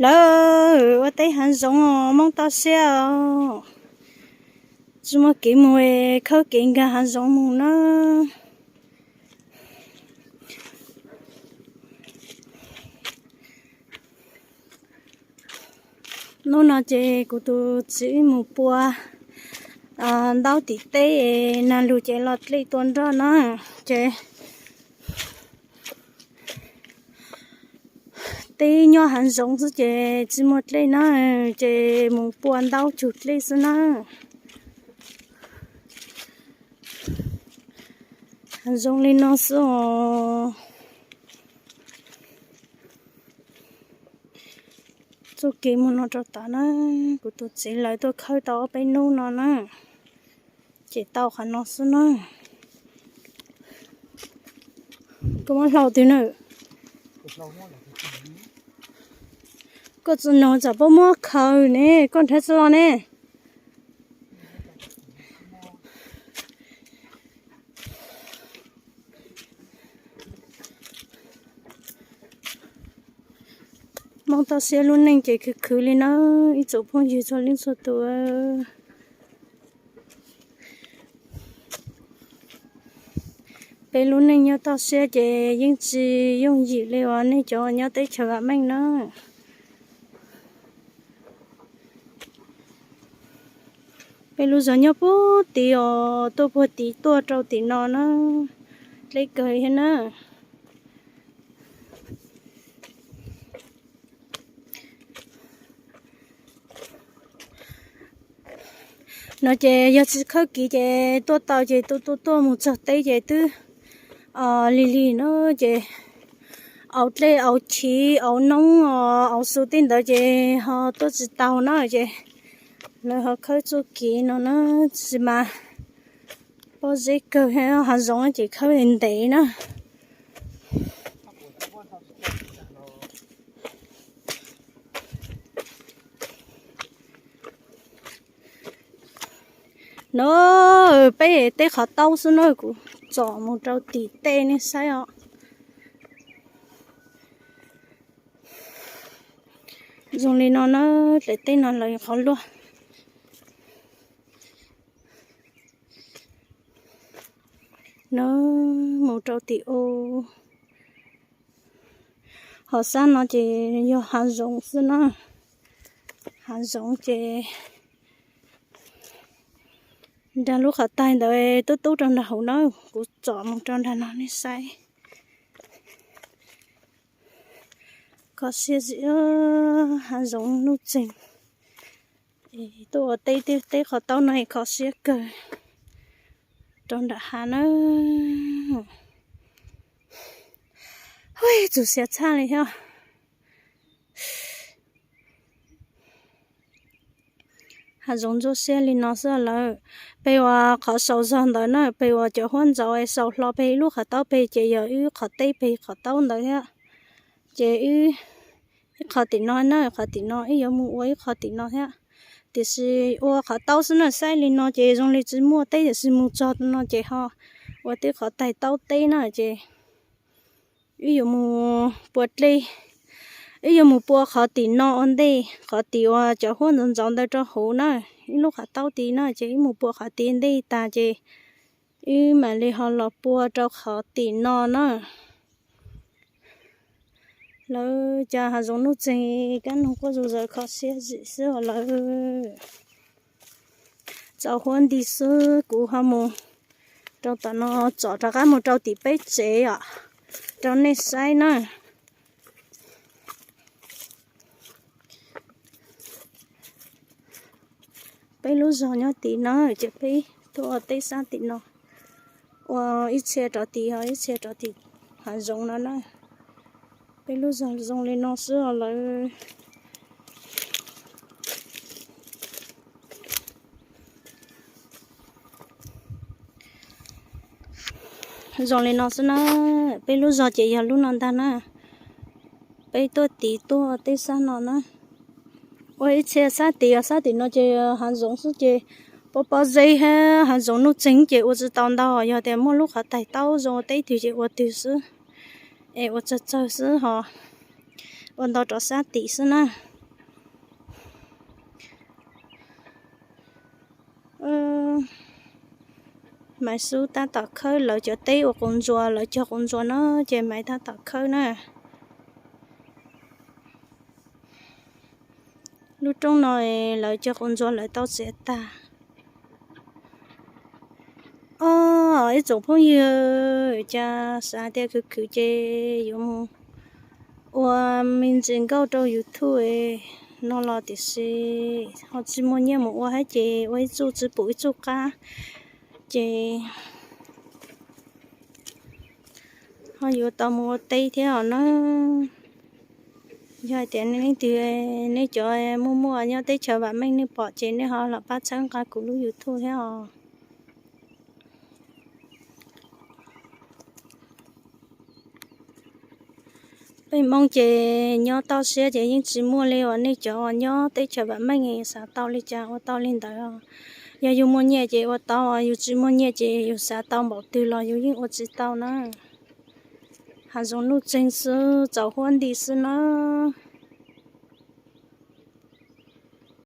Lawv ua teb hav zoov os, Hmoob toj siab os. Tsis muaj kev mus, khawb kev nkag hav zoov mus na. Hnub no ces kuv tus txiv mus pua ntaub tim teb, nag lug ces los dlej tua nroj na. Ces teb nyob hav zoov xwb ces tsis muaj dlej na, ces mus pua ntaub cug dlej xwb na. Hav zoov li no xwb os. Txuj kev mus no rau tom na, kuv tus txiv lawv tuaj khawb tau ob peb hnub no na, ces tau qhov no xwb na. Koj muab hlau twg na? Koj tsis nug tsam pab muab khaws ne, koj nrhiav tsis los ne. Hmoob toj siab lub neej ces khwv khwv li na, ib tsoom phooj ywg txhua leej txhua tus. Peb lub neej nyob toj siab ces yeej tsis yooj yim li uas nej cov nyob teb chaws vam meej na. Peb lub zos nyob puag tid os, tuaj puag tid tuaj rau tim no na, dleb kawg thiab na. No ces yog tsis khawb kev ces tuaj tau ces tuaj tuaj tuaj mus txog teb ces twb lig lig no ces auv dlej auv chiv auv noob auv xu tej ntawd ces ho tuaj tsis tau na ces lawv ho khawb txuj kev no na, tsis mas pob zeb kawg, hav zoov ces khawb ntev na. No peb teb qhov taub xwb na, kuv tsom mus rau tim tej nej saib os. Zoo li no na, daim teb no lawv qhov luaj. No mus rau tim u, ho sab no ces yog hav zoov xwb na. Hav zoov ces nrag lub qhov taig ntawd tub tub rau nrag hauv na, kuv tsom mus rau nrag no nej saib. Kho siab zim, hav zoov nuj txeeg. Tuaj ua teb, teb qhov taub no kho siab kawg rau nram hav na. Hu, txaus siab tshaj li thiab. Hav zoov ntsuab siab li no xwb lawm. Peg uas qhov saum zog ntawd na, peg uas cov huab ntsaus es saum hlo peg ib lub qhov taub peg ces yog wb qhov teb peg qhov taub ntawd thiab. Ces wb ib qho tim no na, qhov tim no wb yuav mus ua ib qho tim no thiab. Tiam sis ua qhov taub xwb na, saib li no ces zoo li tsis muaj teb, tiam sis mus txog no ces ho ua tib qhov taig taub teb na ces wb yuav mus pua dlej, wb yuav mus pua qhov tim no ua ntej, qhov tim uas cov huab ntxov ntxov ntawd rau hauv na, ib lub qhov taub tid na ces wb mus pua qhov tid ntej tas ces wb mam li ho los pua rau qhov tim no na. Lawv cas hav zoov nuj txeeg kab noog quaj zom zaws kho siab zim xwb os lawm. Txaus huab nti xwb, kuv ho mus rau tom no, tsom rov qab mus rau tim peb tsev os, rau nej saib na. Peb lub zog nyob tim no ces peb tuaj ua teb sab tim no, ua ib txhia rov tid, ib txhia rov tim hav zoov no na. Peb lub zog zoo li no xwb os lawv. Zoo li no xwb na, peb lub zog ces yog lub no ntag na. Peb tuaj tid tuaj teb sab no na. Ua ib txhia sab tid, sab tim no ces hav zoov xwb ces pob pob zeb thiab hav zoov nuj txeeg ces ua tsis tau ntau, yog tias muaj lub qhov taig taub zoo ua teb twg ces ua twg xwb, es ua tsawg tsawg xwb ho ua ntau rov sab tim xwb na. Maiv xub tab tom khawb lawv cov teb ua quav ntsuas, lawv cog quav ntsuas no ces Maiv tab tom khawb na. Lub roob no lawv cog quav ntsuas lawv tau txiav tag. Os, ib tsoom phooj ywg, cas xav tias khwv khwv ces yuav mus ua me ntsis nkauj rau YouTube no los tiam sis ho tsis muaj nyiaj mus ua thiab ces ua ib txuj tsis pum ib txuj qab ces ho yuav tau mus ua teb thiab os na. Yog hais tias nej leej twg, nej cov muaj muaj nyob teb chaws vam meej nej pom ces nej ho los pab txhawb nqa kuv lub YouTube thiab os. Peb Hmoob ces nyob toj siab ces yeej tsis muaj li uas nej cov uas nyob teb chaws vam meej xav tau li cas ua tau li ntawd. Yog yus muaj nyiaj ces ua tau, yus tsis muaj nyiaj ces yus xav tau npaum twg los yus yeej ua tsis tau na. Hav zoov nuj txeeg xwb, txaus huab nti xwb na.